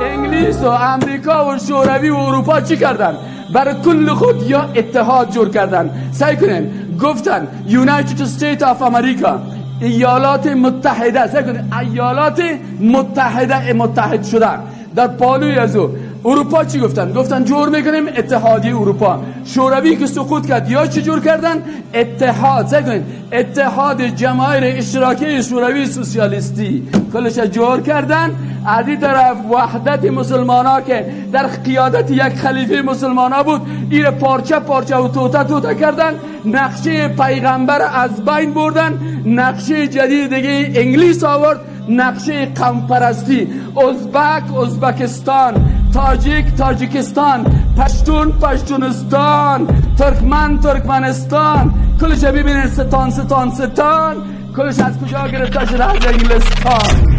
انگلیس و امریکا و شوروی و اروپا چی کردن؟ برای کل خود یا اتحاد جور کردن. سعی کنین، گفتن United State of America، ایالات متحده. سعی کنین، ایالات متحده متحد شدن. در پالوی از او اروپا چی گفتن؟ گفتن جور میکنیم اتحادیه اروپا. شوروی که سقوط کرد یا چی جور کردن؟ اتحاد. سعی کنین، اتحاد جماهیر اشتراکی شوروی سوسیالیستی کلش جور کردن. از این طرف وحدت مسلمان ها که در قیادت یک خلیفه مسلمان ها بود، ایره پارچه پارچه و توته توته کردن. نقشه پیغمبر از بین بردن. نقشه جدید دیگه انگلیس آورد، نقشه قوم پرستی. ازبک ازبکستان، تاجیک تاجیکستان، پشتون پشتونستان، ترکمن ترکمنستان. کلش ببینید، ستان ستان ستان، کلش از کجا گرفته شده؟ از انگلستان.